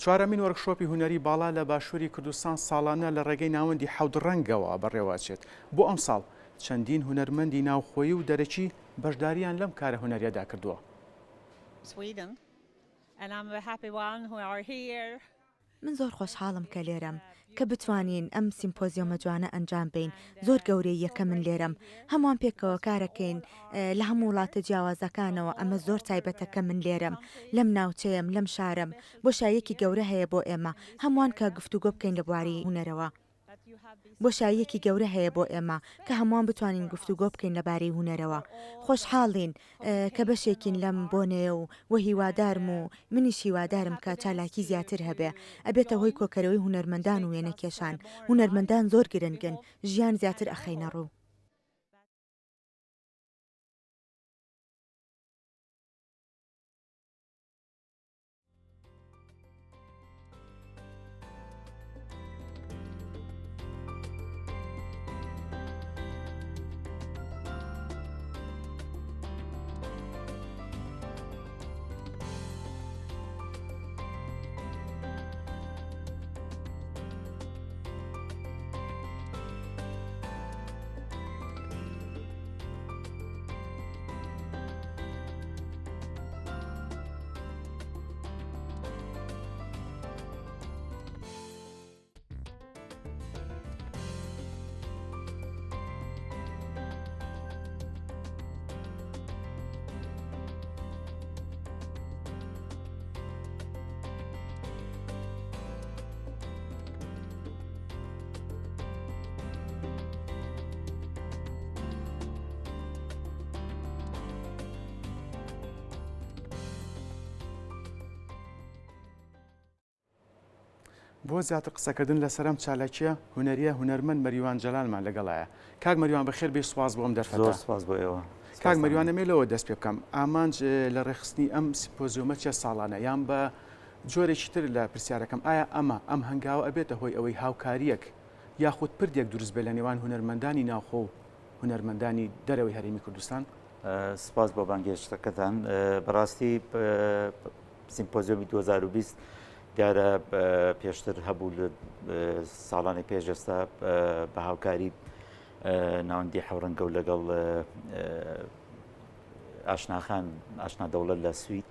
چوارەمین وۆرکشۆپی هونەری باڵا لە باشووری کوردستان ساڵانە لە ڕێگەی ناوەندی حەوت ڕەنگەوە بەڕێوەئەچێت، بۆ ئەمساڵ چەندین هونەرمەندی ناوخۆیی و دەرەکی بەشدارییان لەم کارە هونەرییەدا کردووە. من زۆر خۆشحاڵم کە لێرەم، کە بتوانین ئەم سیمپۆزیۆمە جوانە ئەنجام بەین، زۆر گەورەییە کە من لێرەم، هەمووان پێکەوە کارەکەین لە هەموو وڵاتە جیاوازەکانەوە، ئەمە زۆر تایبەتە کە من لێرەم، لەم ناوچەیەم، لەم شارەم، بۆشاییەکی گەورە هەیە بۆ ئێمە هەمووان کە گفتوگۆ بکەین لە بواری هونەرەوە. بۆشاییەکی گەورە هەیە بۆ ئێمە کە هەمووان بتوانین گفتوگۆ بکەین لەبارەی هونەرەوە. خۆشحاڵین کە بەشێکین لەم بۆنەیە و و هیوادارم و منیش هیوادارم کە چالاکی زیاتر هەبێ. ئەبێتە هۆی کۆکەرەوەی هونەرمەندان و وێنەکێشان. هونەرمەندان زۆر گرنگن. ژیان زیاتر ئەخەینە ڕوو. بۆ زیاتر قسەکردن لەسەر ئەم چالاکیە هونەریە هونەرمەند مەریوان جەلالمان لەگەڵایە. کاک مەریوان بەخێر بێی سوپاس بۆ ئەم دەرفەتە. زۆر سوپاس بۆ ئێوە. کاک مەریوان ئەمێ لەوە دەست پێ بکەم ئامانج لە ڕێکخستنی ئەم سیمپۆزیۆمە چیە ساڵانە یان بە جۆرێکی تر لە پرسیارەکەم ئایا ئەمە ئەم هەنگاوە ئەبێتە هۆی ئەوەی هاوکاریەک یاخود پردێک دروست بێت لە نێوان هونەرمەندانی ناوخۆ و هونەرمەندانی دەرەوەی هەرێمی کوردستان؟ سپاس بۆ بانگهێشتەکەتان. بەڕاستی سیمپۆزیۆمی 2020 دیارە پێشتر هەبوو لە ساڵانی پێش ئێستا بە هاوکاری ناوەندی حەورەنگە و لەگەڵ ئاشناخان ئاشنا دەوڵەت لە سوید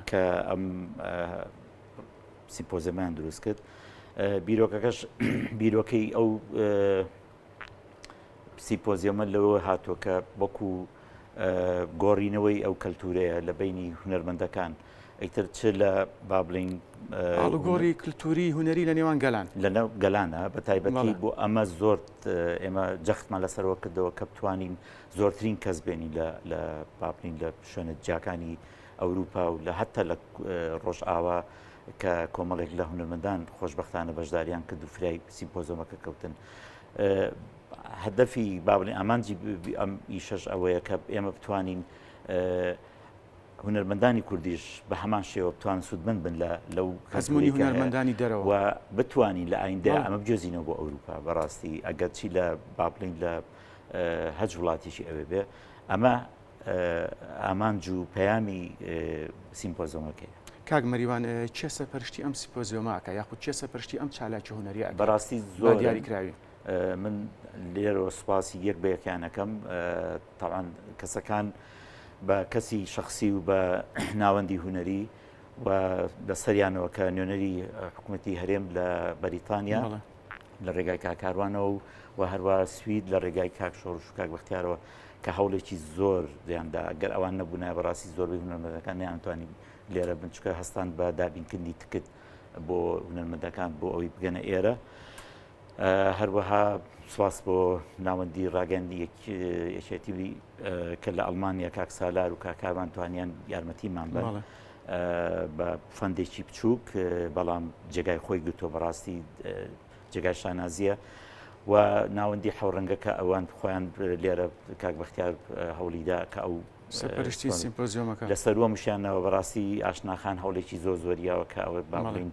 کە ئەم سیمپۆزیۆمیان دروست کرد بیرۆکەکەش بیرۆکەی ئەو سیمپۆزیۆمە لەوە هاتووە کە وەکو گۆڕینەوەی ئەو کەلتورەیە لە بینی هونەرمەندەکان ئیتر چ لە با بڵین ئاڵوگۆڕی کللتوری هونەری لە نێوان گەلان لە ناو گەلانە بە تایبەتی بۆ ئەمە زۆر ئێمە جەختمان لەسەرەوە کردەوە کە بتوانین زۆرترین کەس بێنین لە با بڵین لە شوێنە جیاکانی ئەوروپا و لە هەتا لە ڕۆژئاوا کە کۆمەڵێک لە هونەرمەندان خۆشبەختانە بەشداریان کرد و فرای سیمپۆزۆمەکە کەوتن. هەدەفی با بڵێین ئامانجی ئەم ئیشەش ئەوەیە کە ئێمە بتوانین هونەرمەندانی کوردیش بە هەمان شێوە بتوان سوودمەند بن لە لەو ئەزموونی هونەرمەندانی دەرەوە و بتوانین لە ئایندە ئەمە بگوێزینەوە بۆ ئەوروپا بەڕاستی ئەگەرچی لە با بڵێین لە هەج وڵاتێکی ئەوێ بێ ئەمە ئامانج و پەیامی سیمپۆزۆمەکەیە. کاک مەریوان کێ سەرپەرشتی ئەم سیپۆزیۆمە ئەکا یاخود کێ سەرپەرشتی ئەم چالاکی هونەریە ئەکا؟ بەڕاستی با زۆرن دیاری کراوی. من لێرەوە سوپاسی یەک بە یەکیان ئەکەم تەبعەن کەسەکان بە کەسی شەخسی و بە ناوەندی هونەری و لەسەریانەوە کە نوێنەری حکوومەتی هەرێم لە بەریتانیا لە ڕێگای کاک کاروانەوە و و هەروە سوید لە ڕێگای کاک شۆڕش و کاک بەختیارەوە کە هەوڵێکی زۆر دیاندا گەر ئەوان نەبوونایە بەڕاستی زۆربەی هونەرمەندەکان نەیانتوانی لێرە بن چونکە هەستان بە دابینکردنی تکت بۆ هونەرمەندەکان بۆ ئەوەی بگەنە ئێرە هەروەها سواس بۆ ناوەندی ڕاگەندی یەکێتی کە لە ئەڵمانیا کاک سالار و کاک کاروان توانیان یارمەتیمان بن بە فەندێکی بچووک بەڵام جێگای خۆی گرتووە بەڕاستی جێگای شانازیە و ناوەندی حەوڕەنگە کە ئەوان خۆیان لێرە کاک بەختیار هەوڵیدا کە ئەو سەرپەرشتی سیمپۆزیۆمەکە لە سەروە مشیانەوە بەڕاستی ئاشناخان هەوڵێکی زۆر زۆریاوە کە ئەوە با بڵین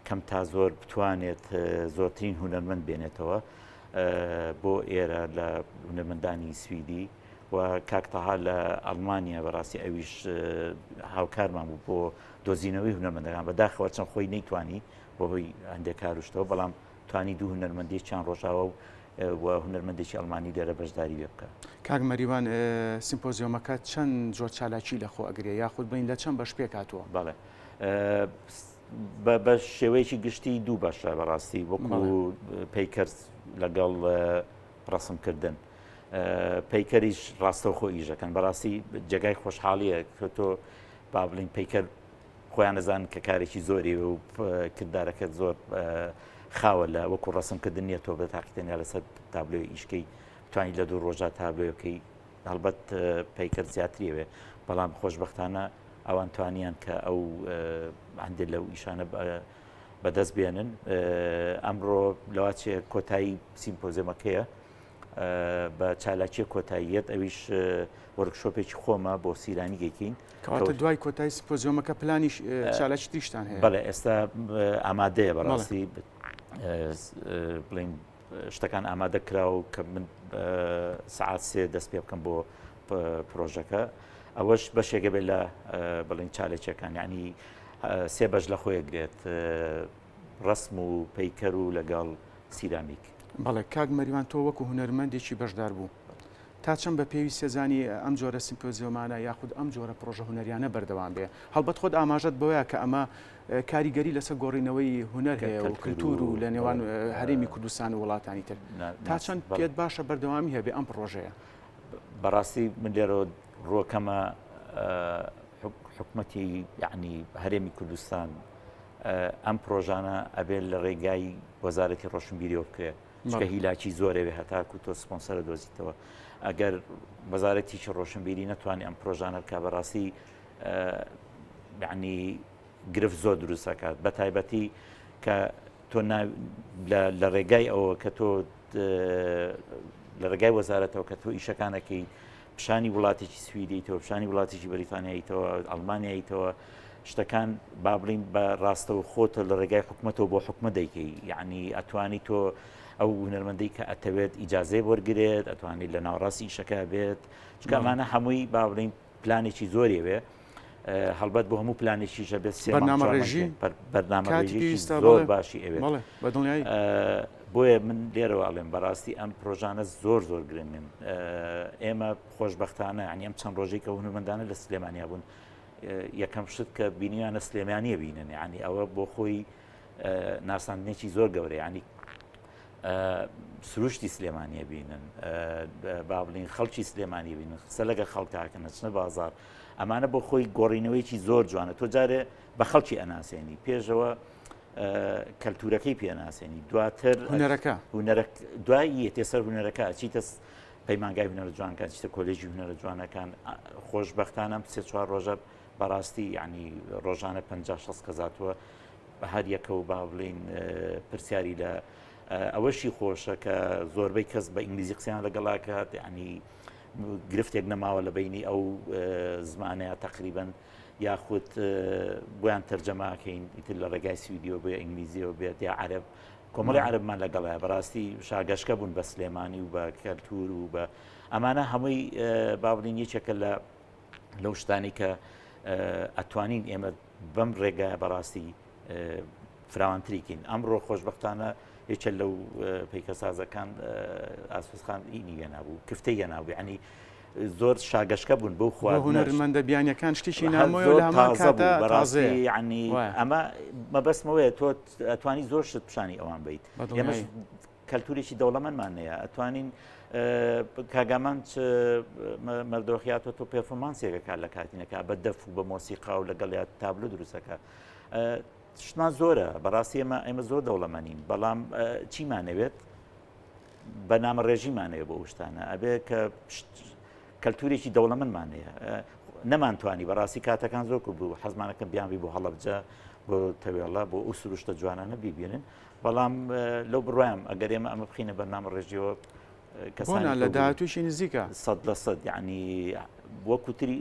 کەم تا زۆر بتوانێت زۆرترین هونەرمەند بێنێتەوە بۆ ئێرە لە هونەرمەندانی سویدی و. و کاک تەها لە ئەڵمانیا بەڕاستی ئەویش هاوکارمان بوو بۆ دۆزینەوەی هونەرمەندەکان بەداخەوە چەند خۆی نەیتوانی بەهۆی هەندێک کاروشتەوە بەڵام توانی دوو هونەرمەندێکیان ڕۆژاوا و و هونەرمەندێکی ئەڵمانی لێرە بەشداری لێ بکە. کاک مەریوان سیمپۆزیۆمەکە چەند جۆر چالاکی لەخۆ ئەگرێ یاخود بڵێین لە چەند بەش پێکهاتووە؟ بەڵێ بە شێوەیەکی گشتی دوو بەشە بەڕاستی وەکو پەیکەر لەگەڵ ڕەسمکردن پەیکەریش ڕاستەوخۆ ئیشەکەن بەڕاستی جێگای خۆشحاڵیە کە تۆ با بڵین پەیکەر خۆیان دەزانن کە کارێکی زۆری و کردارەکەت زۆر خاوە لە وەکو ڕسمکردن نییە تۆ بە تاقی تەنیا لەسەر تابلۆی ئیشکەی توانی لە دوو ڕۆژا تابلۆیەکەی هەڵبەت پەیکەر زیاتریەوێ بەڵام خۆشببختانە ئەوان توانیان کە ئەو هەندێک لەو ئیشانە بەدەست بێنن ئەمڕۆ لەواچێ کۆتایی سیمپۆزیەمەکەیە بە چالاکیە کۆتاییەت ئەویش وەرکشۆپێکی خۆمە بۆ سیرانیگەکەین کەواتە دوای کۆتایی سیمپۆزیۆمەکە پلانیش چالاکی تریشتان هەیە بەڵێ ئێستا ئامادەیە بەڕاستی بڵین شتەکان ئامادە کرا و کە من سعات سێ دەست پێ بکەم بۆ پرۆژەکە ئەوەش بەشێکە بێت لە بڵین چالێکیەکان ینی سێ بەش لە خۆی گرێت ڕسم و پەیکەر و لەگەڵ سیرامیک. بەڵێ کاک مەریوان تۆ وەکو هونەرمەندێکی بەشداربوو تا چەند بە پێویست دەزانی ئەم جۆرە سیمپۆزیۆمانە یاخود ئەم جۆرە پڕۆژە هونەریانە بەردەوام بێ؟ هەڵبەت خۆت ئاماژەت بەوەیە کە ئەمە کاریگەری لەسەر گۆڕینەوەی هونەر هەیە و کلتور و لە نێوان هەرێمی کوردستان و وڵاتانی تر تا چەند پێت باشە بەردەوامی هەبێ ئەم پڕۆژەیە؟ بەڕاستی من لێرەوە ڕووەکەمە حکومەتی یعنی هەرێمی کوردستان ئەم پرۆژانە ئەبێت لە ڕێگای وەزارەتی ڕۆشنبیریەوە بکرێت چونکە هیلاکی زۆرەوێ هەتاکو تۆ سپۆنسەرە دۆزیتەوە ئەگەر وەزارەتیکی ڕۆشنبیری نەتوانێت ئەم پرۆژانە بکە بەڕاستی یعنی گرفت زۆر دروستەکات بە تایبەتی کە تۆ لە ڕێگای ئەوە کە تۆ لە ڕێگای وەزارەتەوە کە تۆ ئیشەکانەکەی پیشانی وڵاتێکی سویدیتەوە پیشانی وڵاتێکی بەریتانیایتەوە ئەڵمانیایتەوە شتەکان با بڵین بە ڕاستەوە خۆتە لە ڕێگای حکومەتەوە بۆ حکومە دەیکەی یعنی ئەتوانی تۆ ئەو هونەرمەندەی کە ئەتەوێت ئیجاازەی وەرگێت ئەتوانیت لە ناوەڕاستی ئیشەکە بێت چکەمانە هەمووی با بڵین پلانێکی زۆریەوێ هەڵبەت بۆ هەموو پلانێکیش ئەبێت سێ مانگ چوار مانگ بەرنامەڕێژی بەرنامەڕێژیی کاتی پێویستە زۆر بەڵێ باشی ئەوێت بەڵێ بە دڵنیایی. بۆیە من لێرەوە ئەڵێم بەڕاستی ئەم پرۆژانە زۆر زۆر گرنگن ئێمە خۆشبەختانە یعنی ئەم چەند ڕۆژەی کە هونەرمەندانە لە سلێمانیا بوون یەکەم شت کە بینیانە سلێمانیە بینن یعنی ئەوە بۆ خۆی ناساندنێکی زۆر گەورە ینی سروشتی سلێمانیە بینن با بڵین خەڵکی سلێمانی بینن قسە لەگە خەڵکاکەن ئەچنە بازار ئەمانە بۆ خۆی گۆڕینەوەیکی زۆر جوانە تۆ جارێ بە خەڵکی ئەناسێنی پێشەوە کەلتورەکەی پێناسێنی دواتر هونەرەکە هونەرە دوایی یەتێ سەر هونەرەکە چیتە پەیمانگای هونەرە جوانەکان چیتە کۆلێژی هونەرە جوانەکان خۆشببختانم سێ چوار ڕۆژە بەڕاستی ینی ڕۆژانە پ 60 کەزاتوە بە هەر یەکە و با بڵین پرسیاری لە ئەوەشی خۆشە کە زۆربەی کەس بە ئینگلیزی قسەیان لەگەڵاکات ینی گرفتێک نەماوە لە بینی ئەو زمانەیە تقریبن یاخود بۆیان تەرجەماکەین ئیتر لە ڕێگای سویدیەوە بۆ ئینگلیزیەوە بێت یا عەرب کۆمەڵی عەربمان لەگەڵە بەڕاستی شاگەشکە بوون بە سلێمانی و بە کەلتور و بە ئەمانە هەمووی با بڵین یەکێکە لە لەو شتانی کە ئەتوانین ئێمە بەم ڕێگایە بەڕاستی فراوانتریکەین ئەمڕۆ خۆشببختانە یەکێ لەو پەیکەسازەکان ئاسوسخان ئینی هێنابوو کفتەی هێنابوو ینی زۆر شاگەشکە بوون بەو خوا هونەرمەندە بیانەکان شتێکی نامۆیە لە هەمان کاتدا بەڕاستی ینی ئەمە مەبەستمەوەیە تۆ ئەتوانی زۆر شت پیشانی ئەوان بیت ئێمەش کەلتورێکی دەوڵەمەندمان هەیە ئەتوانین کاگامان مەردۆخیاتۆ تۆ پێرفۆمانسێکە کار لە کاتینەکە بە دەف و بە مۆسیقا و لەگەڵ یا تابلو دروستەکە شتمان زۆرە بەڕاستی ئێمە ئێمە زۆر دەوڵەمەنین بەڵام چیمانەوێت بەنامە ڕێژیمانەوە بۆ شتانە ئەبێ کە کەلتورێکی دەوڵەمەندمان هەیە نەمانتوانی بەڕاستی کاتەکان زۆر کو بوو حەزمانەکە بیانبی بۆ هەڵەبجە بۆ تەوێڵە بۆ ئەو سروشتە جوانانە بیبینن بەڵام لەو بڕوایم ئەگەر ئێمە ئەمە بخینە بەرنامە ڕێژیەوە کەسانی لە داهاتووشی نزیکە 100% یعنی وەکو تری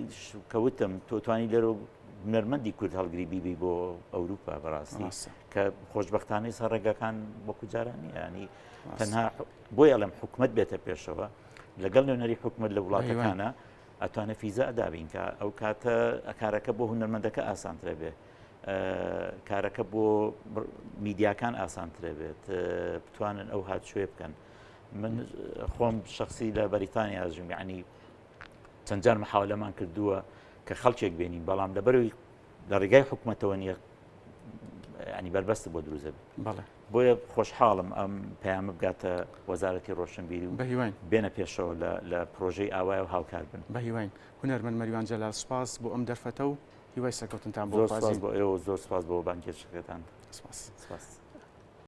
کەوتم تۆ توانی لەرەوە هونەرمەندی کورد هەڵگری بیبی بۆ ئەوروپا بەڕاستی کە خۆشببختانەی سەر ڕێگەکان وەکو جارانی ینی تەنها بۆی ئەڵێم حکومت بێتە پێشەوە. لەگەڵ نوێنەری حکومت لە وڵاتەکانە ئەتوانێت فیزا دابین کە ئەو کاتە کارەکە بۆ هونەرمەندەکە ئاسانترە بێ کارەکە بۆ میدیاکان ئاسانترە بێت بتوانن ئەو هاتشوێ بکەن من خۆم شخصی لە بەریتانیا ژم یعنی چەند جار محاولەمان کردووە کە خەڵکێک بێنین بەڵام لەبەرەوەی لە ڕێگای حکومەتەوە نییە ینی بەربەست بۆ دروزە بێت بۆیە خۆشحاڵم ئەم پەیامە بگاتە وەزارەتی ڕۆشنبیری و بەهیواین بێنە پێشەوە لە پرۆژەی ئاوای و هاوکار بن. بەهیواین. هونەرمەند مەریوان جەلال سوپاس بۆ ئەم دەرفەتە و هیوای سەرکەوتنتان بۆ زۆر خوازین. سوپاس بۆ ئێوە و زۆر سوپاس بۆ بانگهێشتەکەتان. سوپاس. سوپاس.